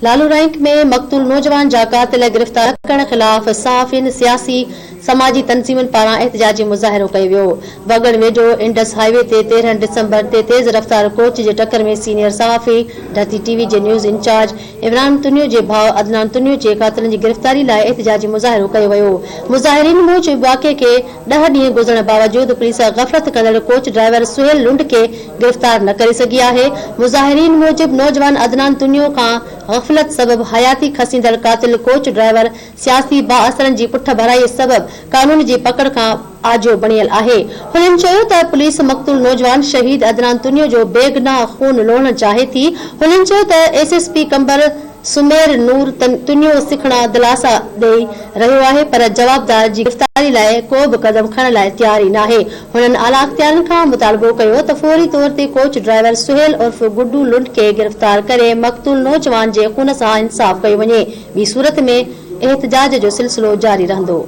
لالو رائنڪ ۾ مقتول نوجوان جا قاتل گرفتار نه ڪرڻ خلاف صحافين، سياسي، سماجي تنظيمن پاران احتجاجي مظاهرو ڪيو ويو. وڳڻ ويجهو انڊس هاء وي تي 13 ڊسمبر تي تيز رفتار ڪوچ جي ٽڪر ۾ سينيئر صحافي ڌرتي ٽي وي جي نيوز انچارج عمران تنيو جي ڀاء عدنان تنيو جي قاتلن جي گرفتاري لاء احتجاجي مظاهرو ڪيو ويو. مظاهرين موجب واقعي کي ڏهه ڏينهن گذرڻ باوجود پوليس غفلت ڪندڙ ڪوچ ڊرائيور سهيل لنڊ کي گرفتار نه ڪري سگهي آهي. مظاهرين موجب نوجوان عدنان تنيو کان غفلت سبب حياتي کسيندڙ قاتل ڪوچ ڊرائيور سياسي بااثرن جي پٺ ڀرائي سبب قانون جي پڪڙ کان آجو بڻيل آهي. هنن چيو ته پوليس مقتول نوجوان شهيد عدنان تنيو جو بيگناهه خون لوڙهڻ چاهي ٿي. هنن چيو ته S S P Qambar Sumair Noor Tunio سکڻا دلاسا ڏئي رهيو آهي پر جوابدار جي گرفتاري لاء ڪو به قدم کڻڻ لاء تيار ئي ناهي. هنن اعليٰ اختيارين کان مطالبو ڪيو ته فوري طور تي ڪوچ ڊرائيور سهيل عرف گڊو لنڊ کي گرفتار ڪري مقتول نوجوان جي خون سان انصاف ڪيو وڃي ٻي صورت ۾ احتجاج جو سلسلو جاري رهندو.